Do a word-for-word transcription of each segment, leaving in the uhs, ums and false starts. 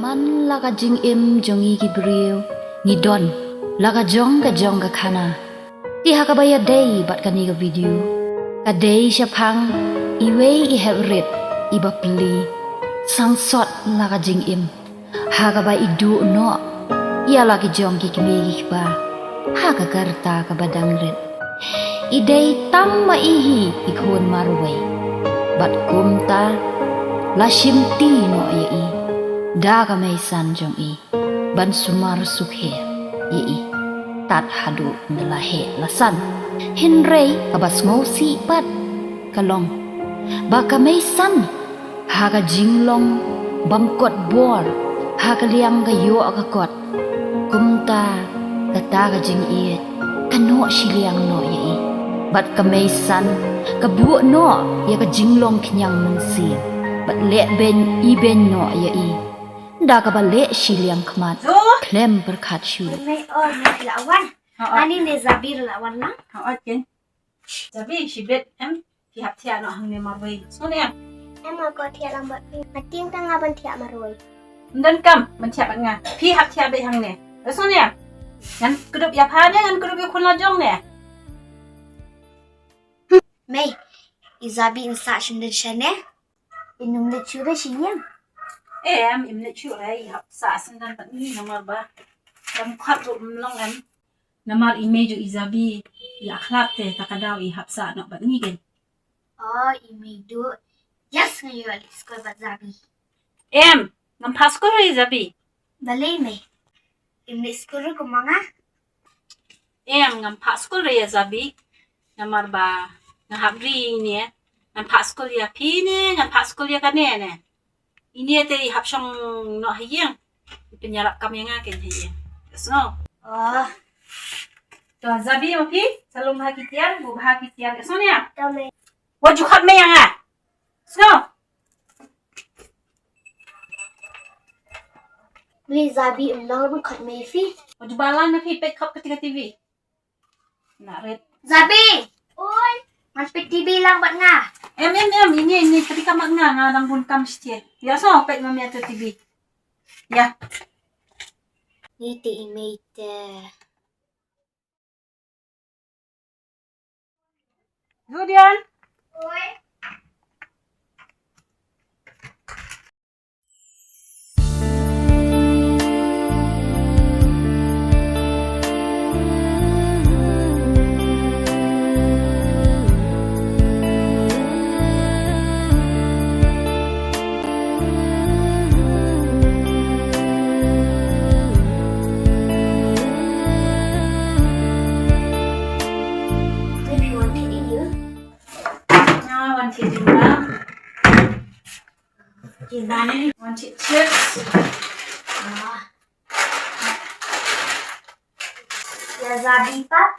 Ngan la ka jingim jong ngi ki briew, ngi don la ka jong ka jong ka khana. Te ha kaba ïadei bad kane ka video, ka dei shaphang iwei i hep rit iba pli, sangsot la ka jingim ha kaba i duh noh ïa la ki jong ki kmie ki kpa ha ka rta kaba dang rit. I dei tang ma i hi i khun marwei, bad kumta la shimti noh ïa i da ka meisan jong i ban sumar sukhe ïa i tad haduh ynda la heh la san. Hynrei kaba sngewsih pat ka long ba ka meisan ha ka jinglong bym kot bor ha ka liang ka ïoh ka kot, kumta kata ka jingïeit ka noh shiliang noh ïa i. Bad ka meisan ka buh noh ïa ka jinglong khñiang mynsiem bad leh beiñ ibeiñ noh ïa i da kaba leh shiliang khmat khlem pyrkhat shuh. Mei, oh, mei la wan. Ha, ha. Ani ne Zabi la wan lang. Ha, okay. Zabi, shibit em, phi hap thiah noh hangne marwei. Sngew ne em? Em, nga kwah thiah lang bad phi. Nga tieng tang nga ban thiah marwei. Ym don kam ban thiah bad nga. Phi hap thiah beit hangne. Sngew ne em? Ngan kdup ïa pha ne, ngan kdup ïa khun la jong ne. Mei, i Zabi in sah shynrang shane. In ym leit shuh re shi ïing. Em, im leit shuh re, i hap sah shynrang bad ngi namar ba dang khot ruh ym long em. Namar i mei jong i Zabi i la khlad te ta ka daw i hap sah noh bad ngi ken. Oh, i mei duh. Yes, nga ïoh leit skul bad Zabi. Em, ngam phah skul re i Zabi. Balei mei? Im leit skul re kum ma nga? Em, ngam phah skul re ïa Zabi. Namar ba nga hap ri ne. Ngan phah skul ïa phi ne, ngan phah skul ïa kane ne. Ine te i hap shong noh ha ïing. I pynïarap kam ïa nga ken ha ïing. Sngew. Oh. To Zabi ma phi, sa lum bha ki tiar, buh bha ki tiar. Sngew ne em? To mei. Wat ju khot mei ïa nga. Sngew. Mei Zabi, ym nang ban khot mei phi. Wat ju balan ma phi, peit khop kata ka T V. Na rit. Zabi! Oi! Ngan peit T V lang bad nga. Em, em, em, ine, ine, peit ka mat nga, nga dang bun kam shisha. Ïa so, peit ma mei tu T V. Ïa. Ni te i mei te. Judian. Oi. Maybe one T V, you? No, one T V, Mom. Wan thied chips. Ah. Ïa Zabi pat.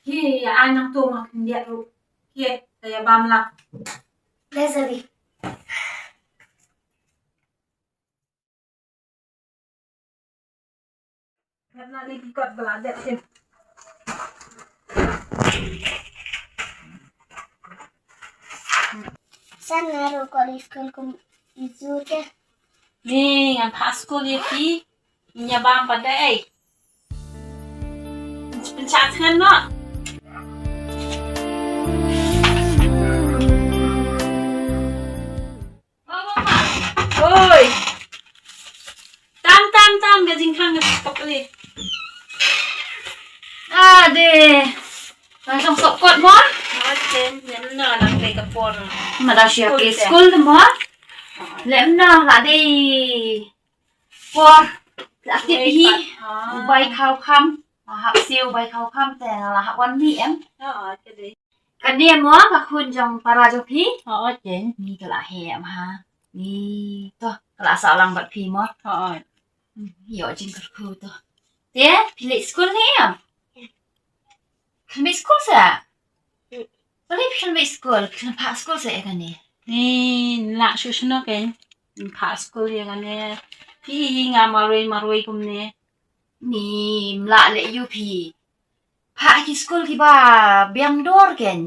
Hi, ïa ai nangto ma khyndiat ruh. Hi, ïa bam lang. Le Zabi. Ngan leh ki kot ba la dep hi. San nga ruh kwah leit skul kum i Zu te. Ni ngan phah skul ïa phi. Ïa bam pat dei. Pynshah thngan noh. Oi. Tam, tam, tam, ka jingkhang ka pok li. Ah, de. Nang shong sop kot mo? Nang chen, nem no, nang kei ka por. Ma da shia ke skul mo? Lem no, la de. Por. La tip hi. Bai khau kham. Hap siew bai khau kham te la hap wan mih em. Ka ne mo ka khun jong para jong phi? Hooid. Ni ka la heh em ha. Ni to ka la sah lang bad phi mo. Hooid. Ïoh jingkyrkhu to. Te phi leit skul ne em? Phi leit skul sa? Balei phi khlem leit skul? Khlem phah skul sa ïa kane? Ni lah shuh shano kein. Phah skul ïa kane. Phi hi nga marwei marwei kumne. Ni mlah leh ïa phi. Phah ki skul kiba biang dor kein.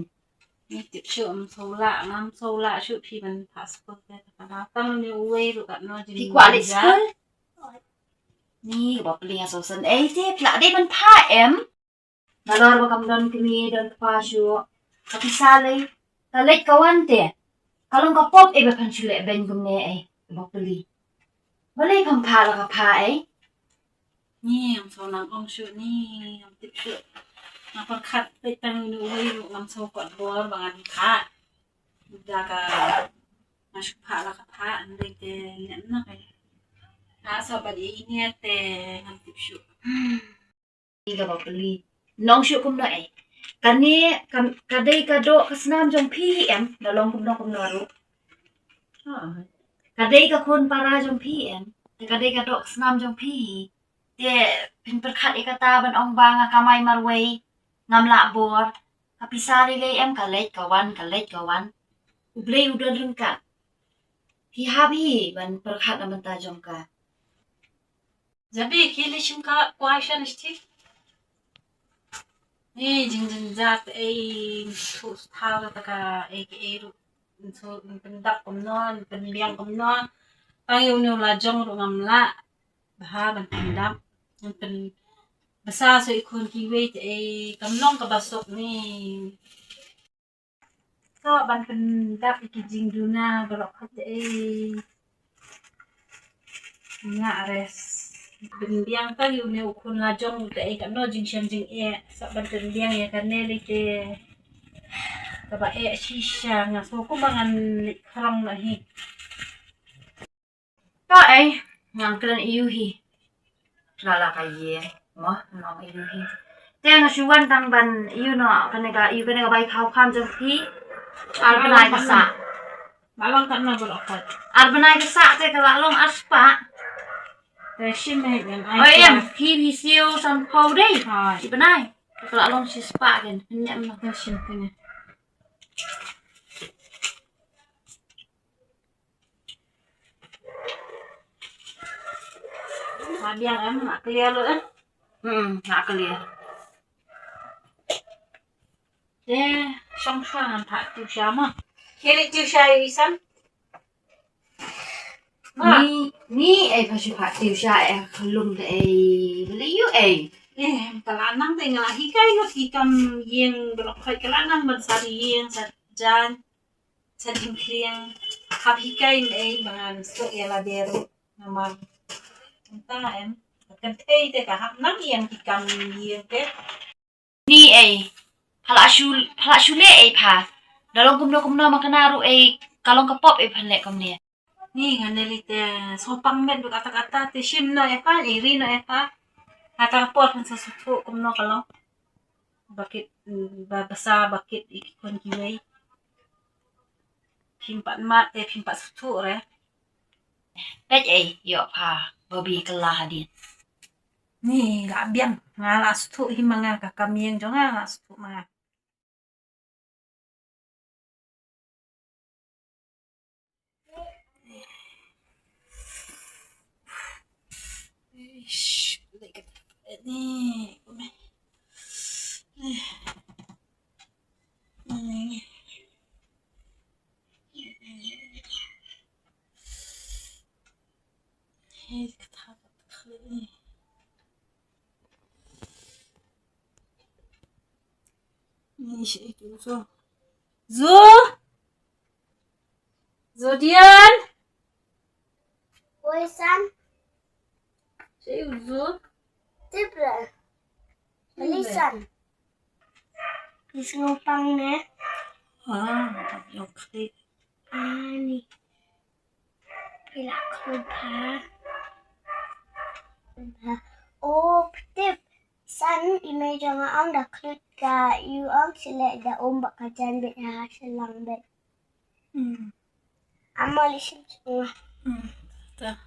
Ni tip shuh, ym shu lah, ngam shu lah shuh phi ban phah skul te. Ka na tang ni uwei ruh kat no jin. Phi kwah leh skul? Ni kaba pli nga sngewsih. Ei te phi la dei ban phah em? Nalor ba kam don kmie don kpa shuh. Ka pisa lei ka leit ka wan te. Ka long ka pop ei ba phan shu leh beiñ kumne ei. Kaba pli. Balei pham phah la ka phah ei? Ni ngam sngewsih nang ong shuh ni ngam tip shuh. Nga pyrkhat peit tang inu uwei ruh ngam sngewkot bor ba ngan phah. Da ka nga shu phah la ka phah, ndei te ngan na kai. Nga sa ba dei nge te ngam tip shuh. Ni kaba pli. Nong shuh kumno ei. Kane ka, ka dei ka doh ka snam jong phi hi em, da long kumno kumno ruh. Ka dei ka khun para jong phi em. Te ka dei ka doh ka snam jong phi hi. Te phin pyrkhat ïa kata ban ong ba nga kamai marwei. Ngam lah bor. Ka pisa lei lei em ka leit ka wan, ka leit ka wan. U Blei u don ryngkat. Phi hap hi ban pyrkhat na bynta jong ka. Jabi ki li shim ka kwai shan shti. Ni jingjynjar ei thu stha ta ka ei ki ei ruh. Nso pyndap kumno, pynbiang kumno. Tang ïa une u la jong ruh ngam lah. Bha ban pyndap. Ngan pynbasa so i khun kiwei te ei kam long kaba suk ni. To ban pyndap ïa ki jingduna ba lok khat te ei. Nga res. Pynbiang ta ïa une u khun la jong te ei katno jingshem jingeh. Sa ban pynbiang ïa kane lei te. Kaba eh shisha nga so kumba ngan leit khrong na hi. To ei, ngan kren ïa u hi. La la ka ïeng mo, ngan ïa u hi. Te nga shu wan tang ban ïa u noh, kane ka ïa u kane ka bai khaw kham jong phi. Ar bnai ka sah. Ba long katno ba lok khat. Ar bnai ka sah te ka la long ar spah. Te shim ne ngan ai. Oi em, phi phi siew san phew dei. Shi bnai. Ka la long shi spah ken. Nyam na. Te shim kane. Nga biang em, nga clear lo em. Hmm, nga clear. Te shong shwa ngan phah tiew sha mo. Kiri tiew sha i san. Ni, ni ei pha shu phah tiew sha ei khlum te ei. Beli yu ei. Eh, ka la nang te nga la hikai ngut ki kam ïeng ba lok khoit ka la nang ban sar ïeng sar jan. Sa jingkriang hap hikai ei ba ngan suk ïa lade ruh namar. Mynta em ka kynthei te ka hap nang ïeng ki kam ïeng te. Ni ei pha la shu, pha la shu leh ei pha. Da long kumno kumno ma kane ruh ei ka long ka pop ei phan leh kumne. Ni ngan ne lei te sngewpang met ba kata kata te shim noh ei pha, iri noh ei pha. Kata ka por phan sa sngewthuh kumno ka long. Ba kit, mm, ba basa ba kit ïa ki khun kiwei. Phim pat mad te phim pat sngewthuh re. Peit ei ïoh pha ba bi kylla hadien. Ni la biang nga la sngewthuh hi ma nga ka kam ïeng jong nga la sngewthuh ma nga. Ni shi itu so. Zu. Zu Dian. Wei san. Shi itu Zu. Tipra. Lisan. Ni sngewpang ne. Ah, yok kali. Ah, ni. Pila khubha. O ptip. San i mei jong nga ong da khlut ka ïu ong sile da um ba ka jan bet ha sha lang bet. Hmm. Amo li shim shim nga. Hmm. Ta.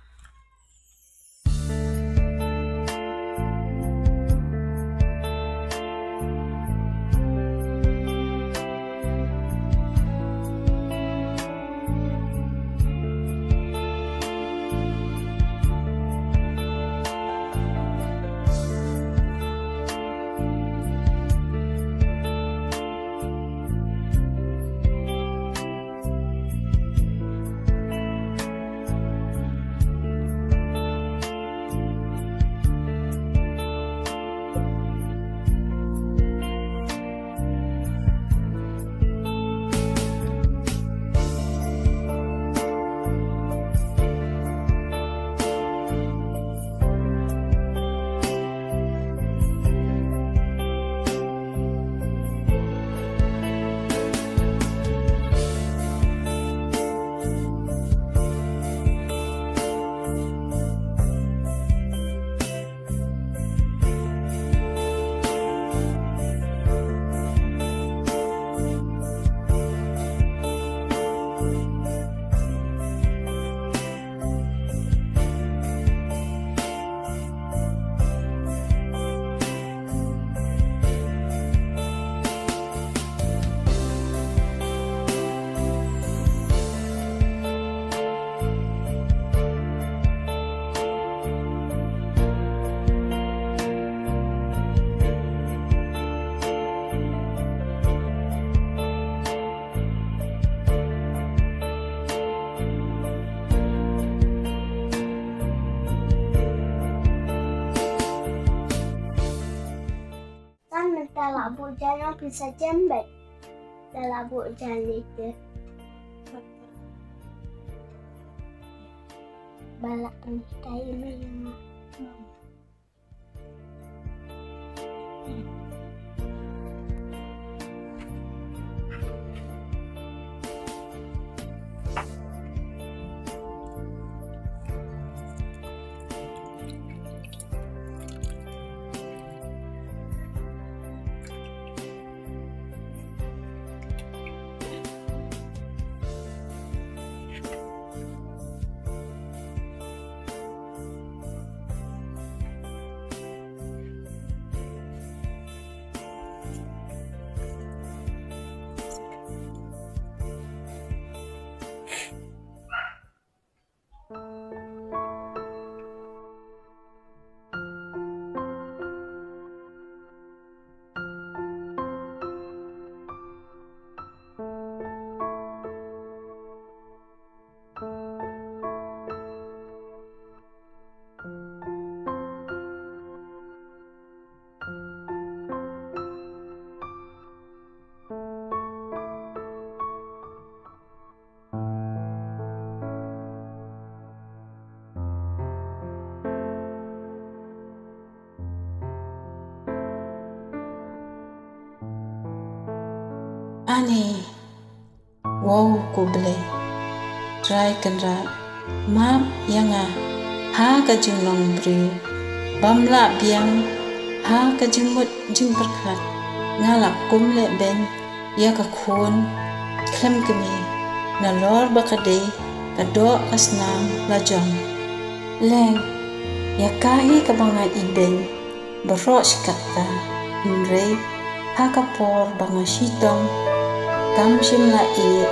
Tang mynta la buh jan ong pisa jem bad. Da la buh jan liter. Ba la pynhikai ïa nga. Ani, wow ko Blei, Trai Kynrad, map ïa nga ha ka jinglong briew bym lah biang ha ka jingmut jingpyrkhat. Nga la kum leh beiñ ïa ka khun khlem kmie, nalor ba ka dei ka doh ka snam la jong. Leng, ïa ka hi kaba nga ibeiñ baroh shi katta, hynrei ha ka por ba nga shitom kam shym la ïeit,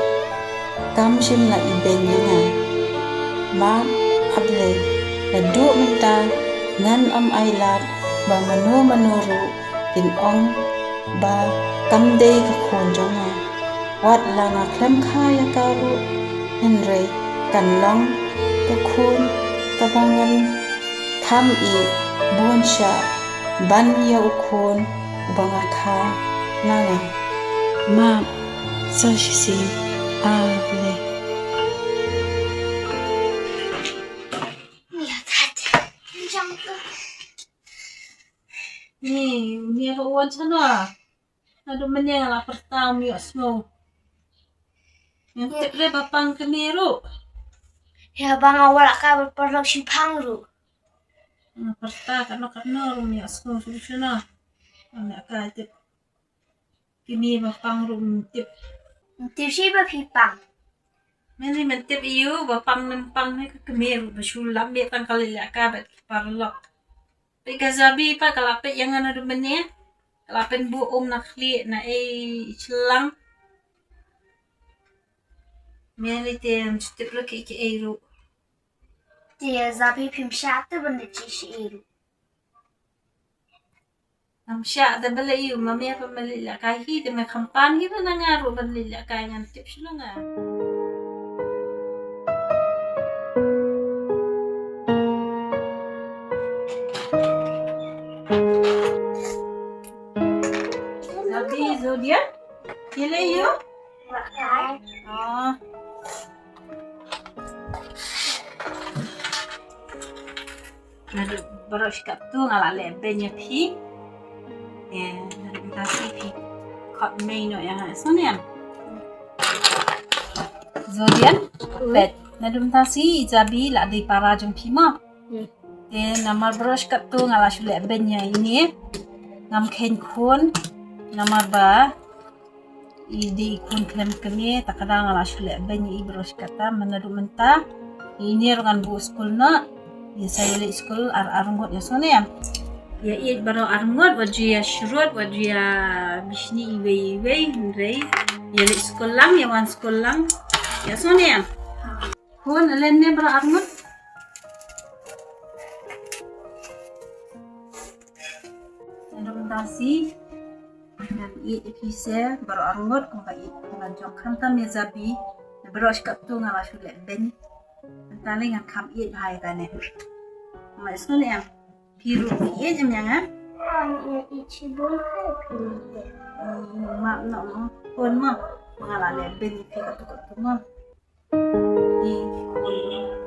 kam shym la ibeiñ ïa nga. Map, A Blei, naduh mynta ngan ym ailad ba mano mano ruh kin ong ba kam dei ka khun jong nga. Wat la nga khlem kha ïa ka ruh, hynrei kan long ka khun kaba ngan kham ïeit bun shah ban ïa u khun uba nga kha na nga. Map sa shisien, A Blei. Ni, ni ruh wan shano. Naduh mynne nga la pyrta um ïohsngew. Ngam tip re ba pang kmie ruh. Ïa ba nga wallam ka ba paralok shiphang ruh. Nga pyrta katno katno ruh um ïohsngew shuh shuh noh. Nga ïa ka tip. Kmie ba pang ruh um tip. Tip shi ba phi pang. Mynne men tip ïa u ba pang, men pang ne ka kmie ruh ba shu lap mih tang ka leh ka bad ki paralok. Peit ka Jabi pat ka la peit ïa nga naduh mynne. Ka la pynbuh um na khlieh na ei shlang. Mynne te ym shu tip ruh kiei kiei ruh. Te Jabi phim shah te ban leit sha ei ruh. Ngam shah da ba leh ïa u, ma me pat me leit lehkai hi, te me kham pan hi ba na nga ruh ban leit lehkai, ngan tip shuh na nga. Jabi, Jodian, ki leh ïa u? Lehkai. Oh. Naduh baroh shi katto nga la leh beiñ ïa phi. Eh, naduh mynta shi phi khot mei noh ïa nga, Jodian. Jodian, peit. Naduh mynta shi i Jabi la dei para jong phi mo. Hmm. Te namar baroh shi katto nga la shu leh beiñ ïa ine. Ngam kheiñ khun namar ba I dei i khun khlem kmie, ta ka daw nga la shu leh beiñ ïa i baroh shi katta, mynta ruh mynta. Ine ruh ngan buh skul noh. Ïa sa ïaleit skul ar arngut, ïa sngewthuh ne em? Ïa ïeit baroh arngut, wat ju ïa shrut, wat ju ïa bishni iwei iwei, hynrei ïaleit skul lang, ïa wan skul lang. Ïa sngewthuh ne em? Khun, alen ne baroh arngut? Ïa dong dasi. Ngan ïeit ïa phi se baroh arngut kumba ïeit nga jong, khamtam ïa Zabi. Baroh shi katto nga la shu leh beiñ. Mynta lei ngan kham ïeit bha ïa kane. Nga sngewthuh ne em? Phi ruh phi ïeit em ïa nga? Nga ïeit shibun ha phi. Map noh mo. Khun mo. Nga la leh beiñ ïa phi katto katto mo. Ïeit khun.